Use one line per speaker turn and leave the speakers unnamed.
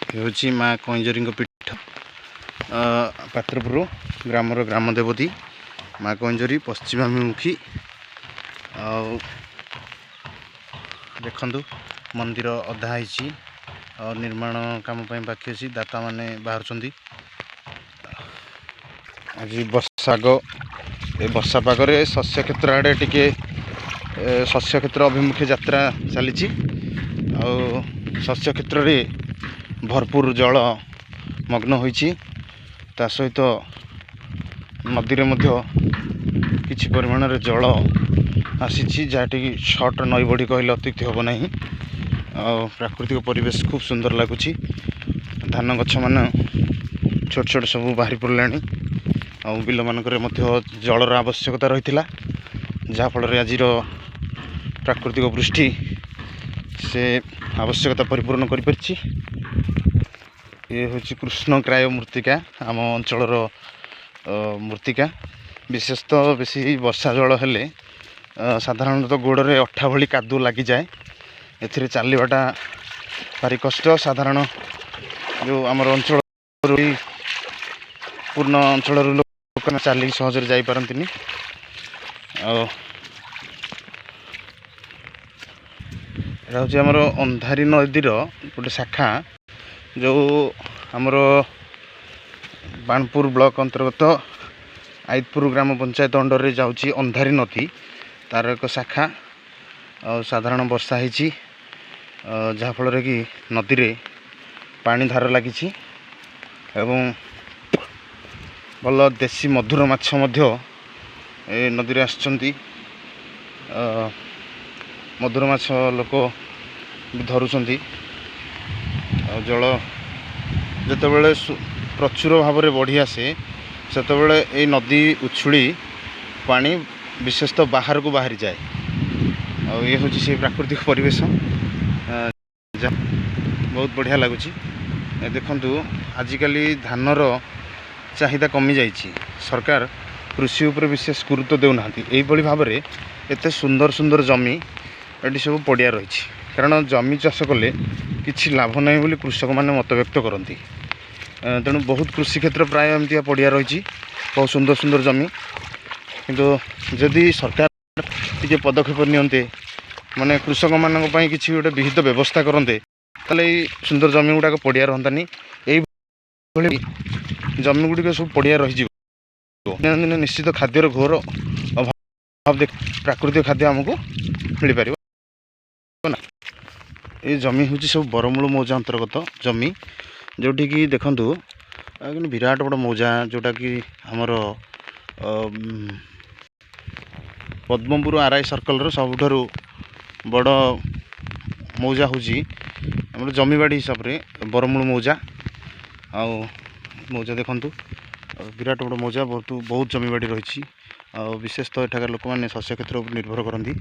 ହେଉଛି ମା କଇଁଜରୀଙ୍କ ପୀଠ, ପାତ୍ରପୁର ଗ୍ରାମର ଗ୍ରାମ ଦେବତୀ ମା କଇଁଜରୀ, ପଶ୍ଚିମାଭିମୁଖୀ। ଆଉ ଦେଖନ୍ତୁ, ମନ୍ଦିର ଅଧା ହେଇଛି ଆଉ ନିର୍ମାଣ କାମ ପାଇଁ ବାକି ଅଛି, ଦାତାମାନେ ବାହାରୁଛନ୍ତି। ଆଜି ବର୍ଷା, ଏ ବର୍ଷା ପାଗରେ ଶସ୍ୟ କ୍ଷେତ୍ର ଆଡ଼େ ଟିକେ ଶସ୍ୟ କ୍ଷେତ୍ର ଅଭିମୁଖେ ଯାତ୍ରା ଚାଲିଛି। ଆଉ ଶସ୍ୟ କ୍ଷେତ୍ରରେ ଭରପୁର ଜଳ ମଗ୍ନ ହୋଇଛି, ତା ସହିତ ନଦୀରେ ମଧ୍ୟ କିଛି ପରିମାଣରେ ଜଳ ଆସିଛି, ଯାହାଟିକି ସର୍ଟ ନଈ ବଢ଼ି କହିଲେ ଅତ୍ୟୁକ୍ତି ହେବ ନାହିଁ। ଆଉ ପ୍ରାକୃତିକ ପରିବେଶ ଖୁବ୍ ସୁନ୍ଦର ଲାଗୁଛି। ଧାନ ଗଛମାନ ଛୋଟ ଛୋଟ ସବୁ ବାହାରି ପଡ଼ିଲାଣି, ଆଉ ବିଲମାନଙ୍କରେ ମଧ୍ୟ ଜଳର ଆବଶ୍ୟକତା ରହିଥିଲା, ଯାହାଫଳରେ ଆଜିର ପ୍ରାକୃତିକ ବୃଷ୍ଟି ସେ ଆବଶ୍ୟକତା ପରିପୂରଣ କରିପାରିଛି। ଏ ହେଉଛି କୃଷ୍ଣକ୍ରାୟ ମୃତ୍ତିକା, ଆମ ଅଞ୍ଚଳର ମୃତ୍ତିକା। ବିଶେଷତଃ ବେଶୀ ବର୍ଷା ଜଳ ହେଲେ ସାଧାରଣତଃ ଗୋଡ଼ରେ ଅଠା ଭଳି କାଦୁଅ ଲାଗିଯାଏ। ଏଥିରେ ଚାଲିବାଟା ଭାରି କଷ୍ଟ। ସାଧାରଣ ଯେଉଁ ଆମର ଅଞ୍ଚଳରୁ ପୂର୍ଣ୍ଣ ଅଞ୍ଚଳରୁ ଲୋକମାନେ ଚାଲିକି ସହଜରେ ଯାଇପାରନ୍ତିନି। ଆଉ ଏଇଟା ହେଉଛି ଆମର ଅନ୍ଧାରୀ ନଦୀର ଗୋଟେ ଶାଖା, ଯେଉଁ ଆମର ବାଣପୁର ବ୍ଲକ ଅନ୍ତର୍ଗତ ଆଇତପୁର ଗ୍ରାମ ପଞ୍ଚାୟତ ଅଣ୍ଡରରେ ଯାଉଛି ଅନ୍ଧାରୀ ନଦୀ, ତାର ଏକ ଶାଖା। ଆଉ ସାଧାରଣ ବର୍ଷା ହେଇଛି, ଯାହାଫଳରେ କି ନଦୀରେ ପାଣି ଧାର ଲାଗିଛି ଏବଂ ଭଲ ଦେଶୀ ମଧୁର ମାଛ ମଧ୍ୟ ଏ ନଦୀରେ ଆସିଛନ୍ତି। ମଧୁର ମାଛ ଲୋକ ବି ଧରୁଛନ୍ତି। ଆଉ ଜଳ ଯେତେବେଳେ ପ୍ରଚୁର ଭାବରେ ବଢ଼ି ଆସେ, ସେତେବେଳେ ଏଇ ନଦୀ ଉଛୁଳି ପାଣି ବିଶେଷତଃ ବାହାରକୁ ବାହାରିଯାଏ। ଆଉ ଇଏ ହେଉଛି ସେଇ ପ୍ରାକୃତିକ ପରିବେଶ, ଯାହା ବହୁତ ବଢ଼ିଆ ଲାଗୁଛି। ଦେଖନ୍ତୁ, ଆଜିକାଲି ଧାନର ଚାହିଦା କମିଯାଇଛି, ସରକାର କୃଷି ଉପରେ ବିଶେଷ ଗୁରୁତ୍ୱ ଦେଉନାହାନ୍ତି। ଏଇଭଳି ଭାବରେ ଏତେ ସୁନ୍ଦର ସୁନ୍ଦର ଜମି ଏଠି ସବୁ ପଡ଼ିଆ ରହିଛି, କାରଣ ଜମି ଚାଷ କଲେ କିଛି ଲାଭ ନାହିଁ ବୋଲି କୃଷକମାନେ ମତବ୍ୟକ୍ତ କରନ୍ତି। ତେଣୁ ବହୁତ କୃଷି କ୍ଷେତ୍ର ପ୍ରାୟ ଏମିତିଆ ପଡ଼ିଆ ରହିଛି, ବହୁତ ସୁନ୍ଦର ସୁନ୍ଦର ଜମି। କିନ୍ତୁ ଯଦି ସରକାର ଟିକେ ପଦକ୍ଷେପ ନିଅନ୍ତେ, ମାନେ କୃଷକମାନଙ୍କ ପାଇଁ କିଛି ଗୋଟେ ବିହିତ ବ୍ୟବସ୍ଥା କରନ୍ତେ, ତାହେଲେ ଏଇ ସୁନ୍ଦର ଜମି ଗୁଡ଼ାକ ପଡ଼ିଆ ରହନ୍ତାନି, ଏଇଭଳି ଜମି ଗୁଡ଼ିକ ସବୁ ପଡ଼ିଆ ରହିଯିବ। ଦିନେ ଦିନେ ନିଶ୍ଚିତ ଖାଦ୍ୟର ଘୋର ଅଭାବ, ପ୍ରାକୃତିକ ଖାଦ୍ୟ ଆମକୁ ମିଳିପାରିବ ନା। ଏ ଜମି ହେଉଛି ସବୁ ବରମୂଳ ମୌଜା ଅନ୍ତର୍ଗତ ଜମି, ଯେଉଁଠିକି ଦେଖନ୍ତୁ କିନ୍ତୁ ବିରାଟ ବଡ଼ ମୌଜା, ଯେଉଁଟାକି ଆମର ପଦ୍ମପୁର ଆର୍ I ସର୍କଲର ସବୁଠାରୁ ବଡ଼ ମୌଜା ହେଉଛି ଆମର ଜମିବାଡ଼ି ହିସାବରେ ବରମୂଳ ମୌଜା। ଆଉ ମୌଜା ଦେଖନ୍ତୁ, ବିରାଟ ବଡ଼ ମୌଜା, ବହୁତ ବହୁତ ଜମିବାଡ଼ି ରହିଛି। ଆଉ ବିଶେଷତଃ ଏଠାକାର ଲୋକମାନେ ଶସ୍ୟ କ୍ଷେତ୍ର ଉପରେ ନିର୍ଭର କରନ୍ତି।